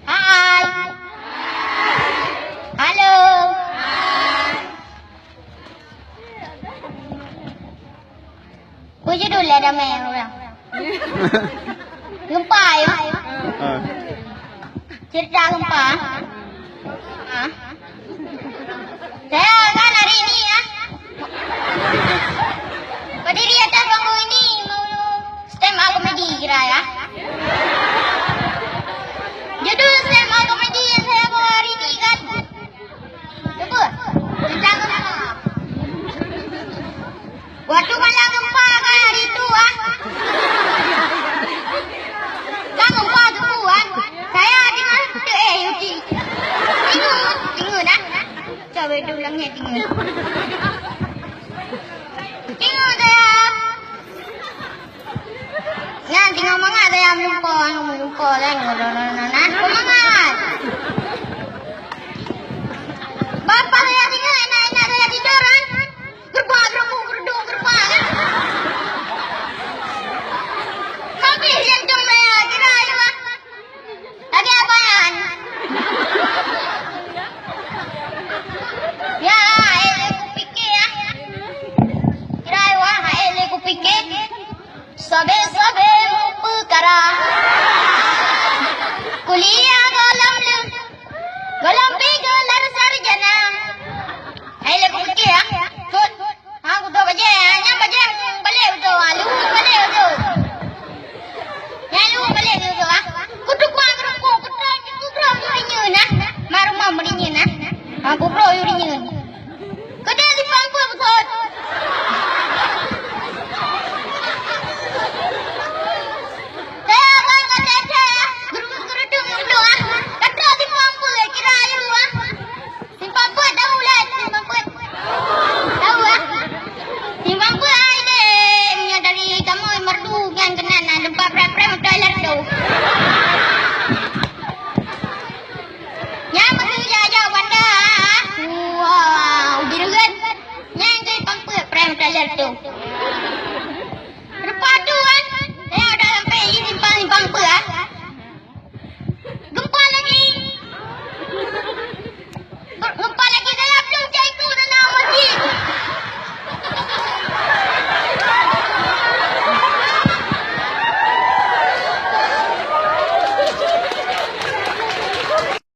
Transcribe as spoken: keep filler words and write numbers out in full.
Hai. Halo. Peue judul lé damé urang? Gempa, ya? Ah. Cerita gempa. Ah. Saya kan hari ini, ya, berdiri atas panggung ini mau stand up comedy kira, ya. Judul stand up comedy yang saya bawa hari ini kan, apa? Tentang gempa. Waktu malam gempa kan hari tu, ah. Kan gempa subuh, ah. Saya tinggal, eh, Yuci. Tinggal, tinggal dah. Cabai tu langit tinggal. Tinggal saya. Nyan tinggal mangat saya melumpah, melumpah saya. Nah, mangat. Bapak saya tinggal, enak-enak saya tidur, kan? Gerbang, gerbang, gerbang, gerbang, kan? Habis jantung saya, kira ayo, ah. Lagi apa, Yan? Ya, eh, aku fikir, ya. Kira ayo, ah, eh, aku fikir. Sabe-sabe mupeukara. Kuliah gohlom lheueh, gohlom pih gelar sarjana. Hai lé kupiké, ya. Tut. Ha, kuto bajée, ya. Nyan bajée balek beutôi, ha. Lu balek beutôi. Nyan lu balek beutôi, ha. Kutupa keureumpung, kuto, kugroe yue rinyeun, ha. Marumah meurinyeun, ha. Ha, kugroe yue rinyeun. Keudeh di pangkot beutôi. Saya akan kata saya, guru-guru tu mundur, ah. Kata di pangkot, kira ayu, ah. Di pangkot tahu lah, di pangkot. Tahu, ah. Di pangkot, ah, ini. Yang dari kamu yang merdu, yang kena nak tempat prem-prem, toilet tu. Nyan meukeujak-jak banda. Wah, ubi reugen. Nyan keuh pangkot prem taler tu.